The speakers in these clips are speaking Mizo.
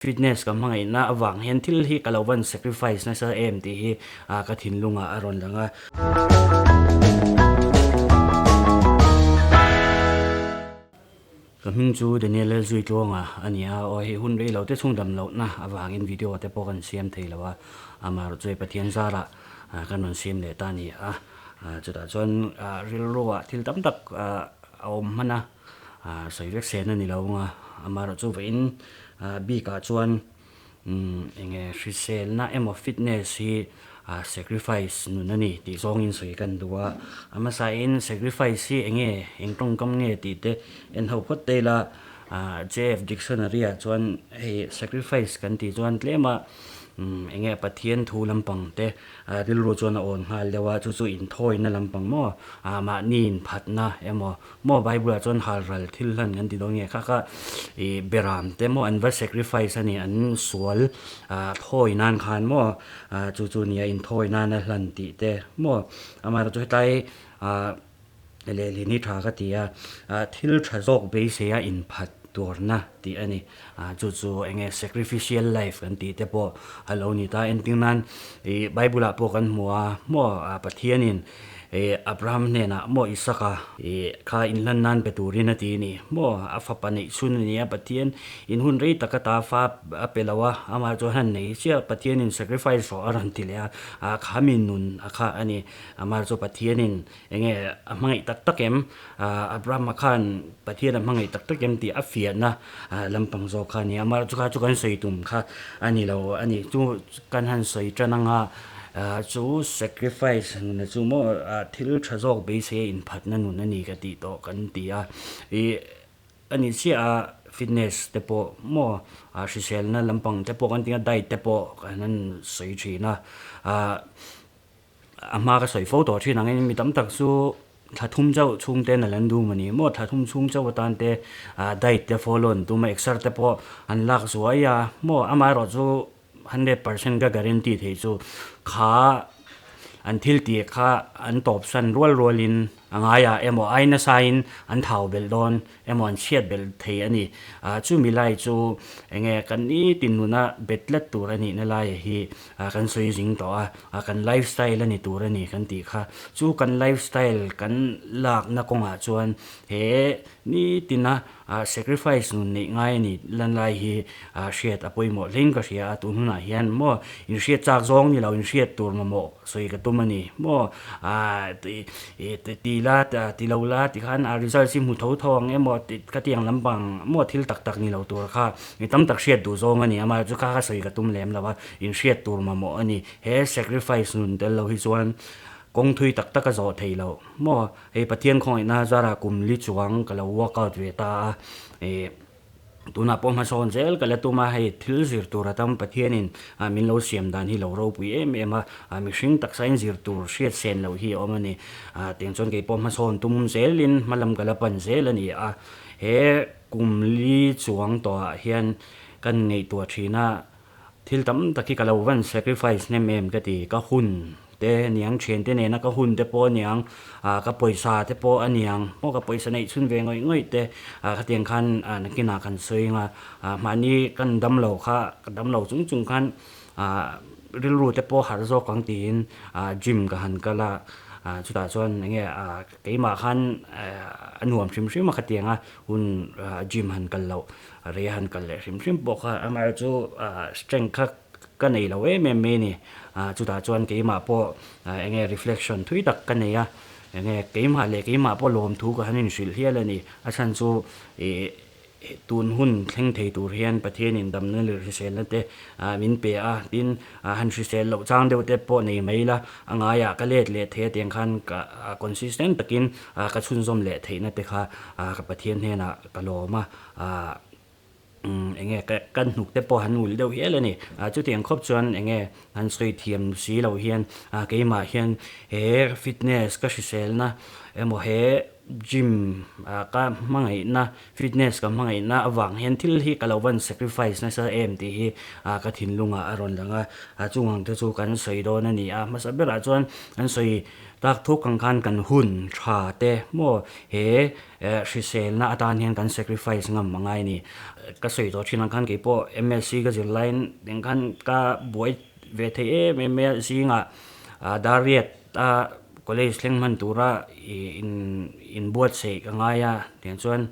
Fitness ka hmangaihna avang hian thil hi ka lo van sacrifice nasa em tih hi ka thinlungah a rawn lang a. Ka hming chu Daniel Lalzuitluanga a ni a, aw hei hun rei lo te chhung dam lohna avangin video te pawh kan siam thei lo a, amaherawh chu hei Pathian zarah kan rawn siam leh ta a ni a, chutah chuan rilruah thil tam tak a awm hman a. Sawi vek sen a ni lo ang a, amaherawh chu vawiin bikah chuan eng nge hriselna emaw fitness hi sacrifice nun a ni tih zawngin sawi kan duh a, a hmasain sacrifice hi eng nge eng tawngkam nge tih te en ho phawt te ila JF dictionary ah chuan hei sacrifice kan tih chuan tlema eng nge Pathian thu lampang te rilru chuan a awn nghal deuh a, chu chu inthawina lampang maw mahni inphatna emaw Maw Bible ah chuan halral thil hlan kan ti dawn nge kha kha ih beram te maw an va sacrifice a ni an sual ah thawi nan khan maw ah chu chu nia inthawi nana hlan tih te maw amaherawhchu hetlai ah lehlin hi tha ka ti a ah thil tha zawk beisei a inphat tuarna tih a ni ah chu chu eng nge sacrificial life kan tih te pawh a lo ni ta entir nan ih Bible ah pawh kan hmu a maw ah Pathianin Ih Abraham hnenah maw Isaka ih kha inhlan nan pe turin a ti a ni. Maw a fapa neih chhun a ni a, Pathian in hun rei taka ta fa a pe lo a, amah chuan han nei chiah Pathianin sacrifice rawh a rawn ti leh a, ah kha mi nun a kha a ni. Amah chu Pathianin eng nge a hmangaih tak tak em? Ah Abraham-a khan Pathian a hmangaih tak tak em tih a fiahna lampang zawk kha a ni. Amah chu kha chu kan sawi tum kha a ni lo a ni. Chu kan han sawi tan anga Chu sacrifice nuna chu maw thil tha zawk beisei a inphatna nun a ni ka tih tawh kan ti a. Ih a ni chiah a fitness te pawh maw hriselna lampang te pawh kan ti a diet te pawh kan han sawi thin a. A hma ka sawi fo tawh thin angin mi tam tak chu thla thum chauh chhung ten a lan dum a ni maw thla thum chhung chauh atan te diet te follow an tum a exer te pawh an lak zuai a maw amaherawhchu 100% ka guarantee theih chu kha an thil tih kha an tawp san rual rualin a ngaiah emaw ai nasain an thau belh dawn emaw an chhiat belh thei a ni. Chumi lai chu eng nge kan nitin nuna bet tlat tur a nihna laia hi kan sawi zing tawh a, kan lifestyle a ni tur a ni kan tih kha. Chu kan lifestyle kan lakna kawngah chuan he nitina Sacrifice nun neih ngai a ni lan lai hi hriat a pawimawh hlein ka hria a, tun hunah hian maw inhriat chak zawng ni lo inhriat tur mamawh sawi ka tum a ni maw ti la ti lo la ti khan a results hi hmu tho tho ang emaw ka ti ang lampang maw thil tak tak ni lo tur kha mi tam tak hriat duh zawng a ni amaherawhchu chu kha kha sawi ka tum lem lo a, inhriat tur mamawh a ni he sacrifice nun tel lo hi chuan kawng thui tak tak a zawh theih loh maw. Hei Pathian khawngaihna zarah kum li chuang ka lo workout ve ta a, ih tunah pawh hmasawn zel ka la tum a, hei thil zir tur a tam Pathianin min lo siam dan hi lo ropui em em a, mihring taksain zir tur hriat sen loh hi a awm a ni. Tiang chuan kei pawh hmasawn tum zelin hmalam ka la pan zel a ni a, he kum li chuang tawhah hian kan ngaihtuah thin a, Thil tam tak hi ka lo van sacrifice hnem em ka ti, ka hun te aniang, thiante nena ka hun te pawh aniang, ah ka pawisa te pawh aniang, maw ka pawisa neih chhun ve ngawih ngawih te ah khatiang khan ah nakinah kan sawi anga, ah mahni kan damlo kha ka damlo chung chung khan ah rilru te pawh harh zawk ang tiin ah gym ka han kal a, ah chutah chuan eng nge ah keimah khan a nuam hrim hrim a khatiang a hun gym han kal loh. Rei a han kal leh hrim hrim pawh kha amaherawh chu strength kha ka nei lo em em mai a ni. Chutah chuan keimah pawh eng nge reflection thui tak ka nei a, eng nge keimah leh keimah pawh lawmthu ka han inhrilh hial a ni. A chhan chu ih tun hun thleng thei tur hian Pathianin damna leh hriselna te min pe a, tin han hrisel loh chang deuh te pawh nei mai ila a ngaiah ka let leh thei a tiang khan ka consistent takin ka chhunzawm leh theihna te kha ka Pathian hnenah ka lawm a. Ahh eng nge ka kan hnuk te pawh han ulh deuh hial a ni. Ah chutiang khawp chuan eng nge han sawi thiam si loh hian ah keimah hian he fitness ka hriselna emaw he Gym ka hmangaihna, fitness ka hmangaihna avang hian thil hi ka lo van sacrifice nasa em tih hi ka thinlungah a rawn lang a, chung ang te chu kan sawi dawn a ni a. Hmasa berah chuan kan sawi tak thuk ang khan kan hun tha te maw he hriselna atan hian kan sacrifice ngam a ngai a ni. Ka sawi tawh thin ang khan keipawh MSc ka zir laiin engkhan ka buai ve thei em em mai a, zingah dar riat a college thleng hman tura in inbuatsaih ka ngai a tiang chuan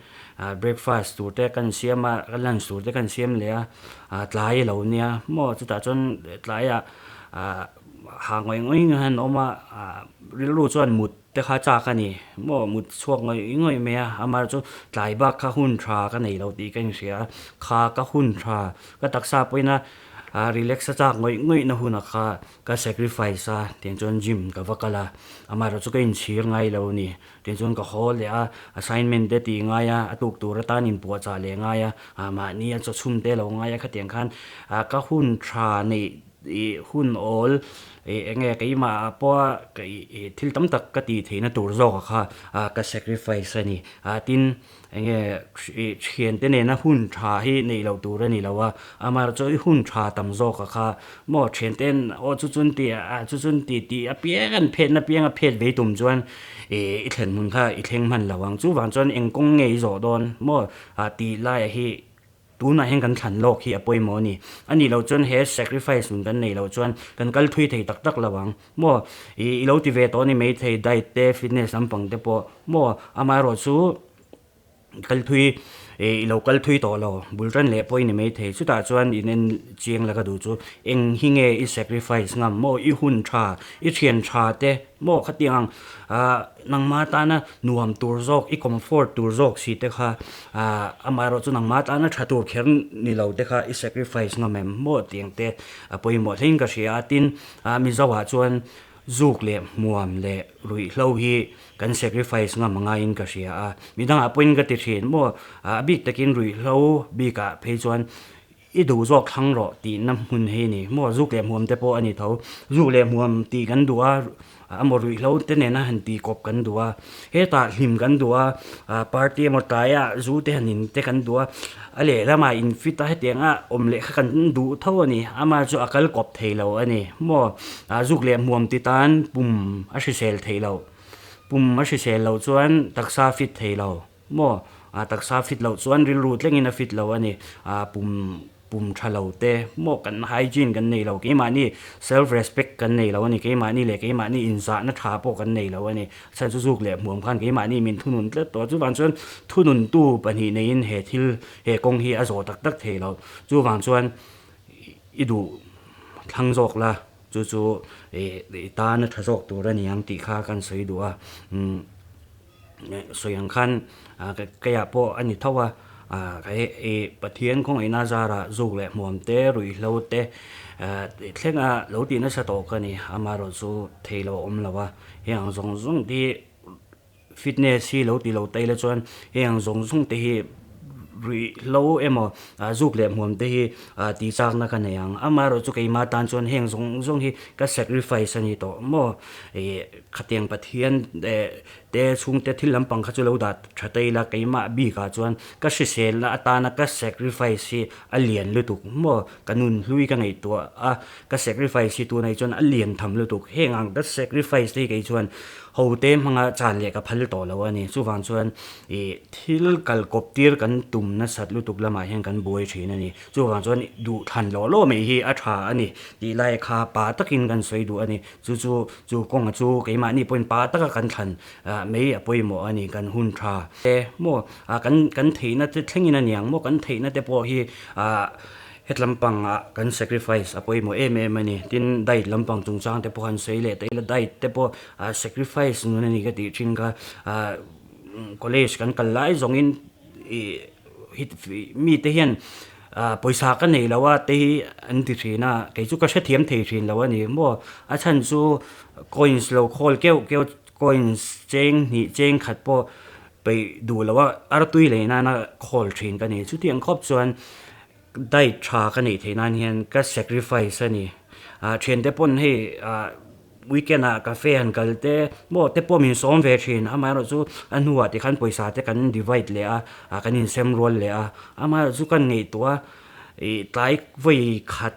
breakfast tur te kan siam a lunch tur te kan siam leh a tlai a lo nia maw chutah chuan tlaiah ha ngawih ngawih hian an awm a rilru chuan mut te kha chak a ni maw mut chhuak ngawih ngawih mai a amaherawhchu chu tlai bak kha hun tha ka nei lo tih ka inhria a kha ka hun tha ka taksa pawhin a relax a chak ngawih ngawih na hunah kha Ka sacrifice a, tiang chuan gym ka va kal a, amaherawhchu ka inchhir ngai lo a ni. Tiang chuan ka haw leh a, assignment te tih ngai a, a tuk tur atan inpuahchah leh ngai a, mahni a chawchhum te lo ngai a, khatiang khan ka hun tha neih ih hun awl ih eng nge keimah ah pawha ih thil tam tak ka tih theihna tur zawk ah kha ka sacrifice a ni. Tin, Enge i thiante nena hun tha hi neih loh tur a ni lo a, amaherawhchu i hun tha tam zawk a kha maw thianten aw chu chun ti a chu chun ti tih apiang an phetna apiang a phet vei tum chuan ih i thlen hmun kha i thleng hman lo ang. Chuvang chuan eng kawng nge i zawh dawn maw tih laiah hi tunah hian kan thlan lawk hi a pawimawh a ni. A nih loh chuan he sacrifice nun kan neih loh chuan kan kal thui thei tak tak lo ang. Maw i lo ti ve tawh a ni maithei diet te fitness lampang te pawh maw amaherawhchu kal thui i lo kal thui tawh lo bul tan leh pawh i ni maithei chutah chuan in en chiang la ka duh chu eng hi nge i sacrifice ngam maw i hun tha i thian tha te maw khatiang ang ah nangma tana nuam tur zawk i comfort tur zawk si te kha ah amaherawhchu nangma tana tha tur kher ni lo te kha i sacrifice ngam em maw tiang te a pawimawh hlein ka hria a tin A Mizoah chuan zuk leh hmuam leh ruihhlo hi kan sacrifice ngam a ngaiin ka hria a, midangah pawhin ka ti thin maw, a bik takin ruihhlo bikah phei chuan i duh zawk thlang rawh tihna hmun hi a ni maw, zuk leh hmuam te pawh a ni tho, zuk leh hmuam tih kan duh a, amaw ruihhlo te nena han tih kawp kan duh a, hetah hlim kan duh a, party emaw tlaiah zu te han in te kan duh a, a lehlamah in fit a hetianga awm leh kha kan duh tho a ni, ama chu a kal kawp thei lo a ni maw, zuk leh hmuam ti tan pum a hrisel thei lo, pum a hrisel loh chuan taksa fit thei lo maw, taksa fit loh chuan rilru tlengin a fit lo a ni, pum. Pum tha lo te maw kan hygiene kan nei lo, keimahni self respect kan nei lo a ni, keimahni leh keimahni inzahna tha pawh kan nei lo a ni. Chhan chu zuk leh hmuam khan keimahni min thunun tlat tawh a, chuvang chuan thununtu pahnih neiin he thil he kawng hi a zawh tak tak thei lo. Chuvang chuan i duh thlang zawk la, chu chu i tana tha zawk tur a ni ang tih kha kan sawi duh a. Sawi ang khan keiah pawh a ni tho a, i Pathian khawngaihna zarah zuk leh hmuam te, ruihhlo te thlenga lo tih nasa tawh ka ni. Amaherawhchu thei lo a awm lo a, heng ang zawng zawng te hi fitness hi lo ti lo ta ila chuan heng ang zawng zawng te hi ruihhlo emaw zuk leh hmuam te hi tih chakna ka nei ang. Amaherawhchu keimah tan chuan heng zawng zawng hi ka sacrifice a ni tawh maw? Khatiang Pathian te chhungte thil lampang kha chu lo dah tha ta ila keimah bikah chuan ka hriselna atana ka sacrifice hi a lian lutuk maw? Ka nun hlui ka ngaihtuah a, ka sacrifice hi tunah hi chuan a lian tham lutuk. Heng ang ka sacrifice te hi kei chuan hote hmanga chan leh ka phal tawh lo a ni. Chuvang chuan ih thil kal kawp tir kan tum nasat lutuk lamah hian kan buai thin a ni. Chuvang chuan duh thlan lawh lawh mai hi a tha a ni tih lai kha pa takin kan sawi duh a ni. Chu chu chu kawnga chu keimahni pawhin pa taka kan thlan mai a pawimawh a ni. Kan hun tha te maw kan kan theihna te thlengin a niang maw kan theihna te pawh hi ah hetlam pangah kan sacrifice a pawimawh em em a ni. Tin diet lampang chungchang te pawh han sawi leh ta ila diet te pawh sacrifice nun a ni ka tih thin kha ah college kan kal lai zawngin ih mite hian pawisa ka nei lo a te hi an ti thin a kei chu ka hrethiam thei thin lo a ni maw a chhan chu coins lo khawl keuh keuh coins cheng hnih cheng khat pawh peih duh lo a artui lei nana khawl thin ka ni chutiang khawp chuan diet tha ka neih theih nan hian ka sacrifice a ni ah thiante pawn hei ah. weekend ah cafe han kal te maw te pawh min sawm ve thin amaherawh chu a hnuah tikhan pawisa te kan divide leh a ah kan insem rual leh a amaherawh chu kan ngaihtuah a ih tlai vawi khat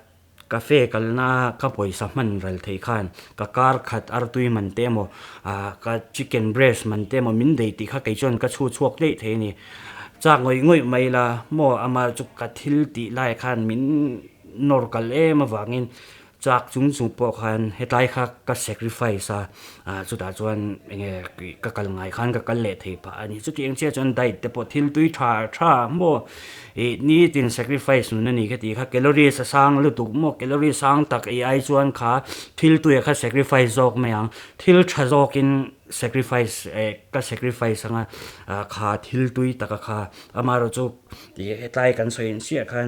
cafe kalna ka pawisa hman ral thei khan ka kar khat artui man te emaw ah ka chicken breast man te emaw min dei tih kha kei chuan ka chhu chhuak daih thei a ni chak ngawih ngawih mai la maw amaherawh chu ka thil tih lai khan min nawr kal em avangin Chak chung chung pawh khan hetlai kha ka sacrifice a, ah chutah chuan enge ka kal ngai khan ka kal leh thei phah a ni. Chuti eng chiah chuan diet te pawh thil tui tha tha maw ih nitin sacrifice nun a ni ka tih kha calories a sang lutuk maw calorie sang tak ei ai chuan kha thil tuia kha sacrifice zawk mai ang thil tha zawkin sacrifice eh ka sacrifice anga ah kha thil tui taka kha amaherawhchu ih hetlai kan sawi ang chiah khan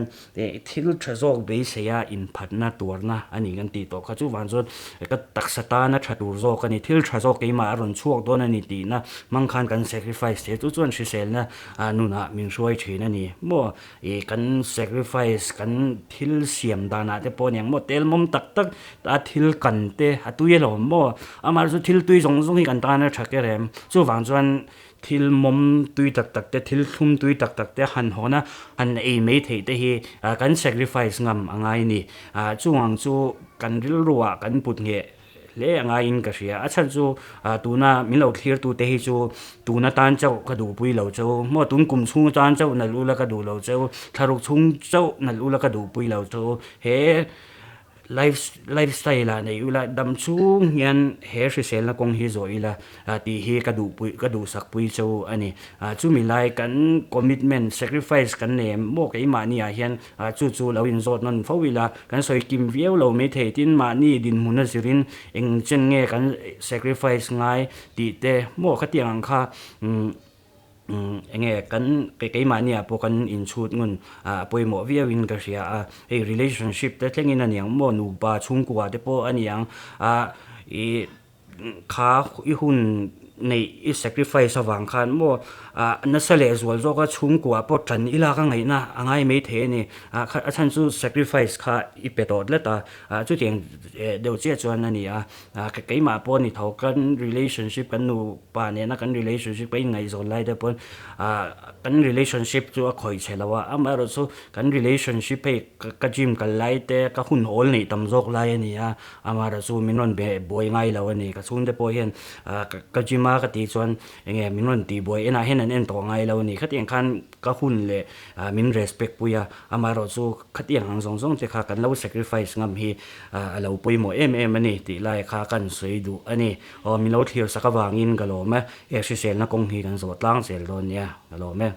Thil tha zawk beiseia inphatna tuarna a ni kan tih tawh kha chuvang chuan ka taksa tana tha tur zawk a ni, thil tha zawk keimah a rawn chhuak dawn a ni tihna hmang khan kan sacrifice thei chu chuan hriselna nunah min hruai thin a ni maw? Ih kan sacrifice kan thil siam danah te pawh aniang maw tel mawm tak tak a thil kan te a tui alawm maw? Amaherawhchu thil tui zawng zawng hi kan tana tha ker em? Chuvang chuan Thil mawm tui tak tak te, thil thlum tui tak tak te han hawn a, han ei mai theih te hi kan sacrifice ngam a ngai a ni. Chung ang chu kan rilruah kan put ngheh hle a ngaiin ka hria. A chhan chu tuna min lo thlirtu te hi chu tun atan chauh ka duhpui lo cheu. Maw tun kum chhung atan chauh nalh ula ka duh lo cheu, thlaruk chhung chauh nalh ula ka duhpui lo cheu. He Life lifestyle ah nei ula dam chhung hian he hriselna kawng hi zawh ila tih hi ka duhpui ka duhsak pui chu a ni. Chumi lai kan commitment sacrifice kan nei em maw keimahni ah hian chu chu lo inzawt nawn fo ila kan sawi kim viau lo mai thei tin mahni dinhmun a zirin eng chen nge kan sacrifice ngai tih te maw khatiang ang kha Enge kan keimahni ah pawh kan inchhut ngun a pawimawh viau in ka hria a, hei relationship te thleng in a niang maw nupa chhungkua te pawh a niang a ih kha i hun neih i sacrifice avang khan maw ah nasa leh zual zawk a chhungkua pawh tan ila ka ngaihna a ngai mai thei a ni a a chhan chu sacrifice kha i pe tawh tlat a ah chutiang deuh chiah chuan a ni a. Keimah pawh ni tho kan relationship kan nupa nena kan relationship ka inngaihzawn lai te pawn kan relationship chu a khawih chhe lo a, amaherawh chu kan relationship hei ka gym kal lai te ka hun awl neih tam zawk lai a ni a, amaherawh chu min rawn be buai ngai lo a ni, ka chhungte pawh hian ka gym a ka tih chuan enge min rawn tih buai enah hian an en tawh ngai lo a ni, khatiang khan ka hun leh min respect pui a, amaherawh chu khatiang ang zawng zawng te kha kan lo sacrifice ngam hi A lo pawimawh em em a ni tih lai kha kan sawi duh a ni. Aw min lo thlir sak avangin ka lawm e. He hriselna kawng hi kan zawh tlang zel dawn nia, ka lawm e.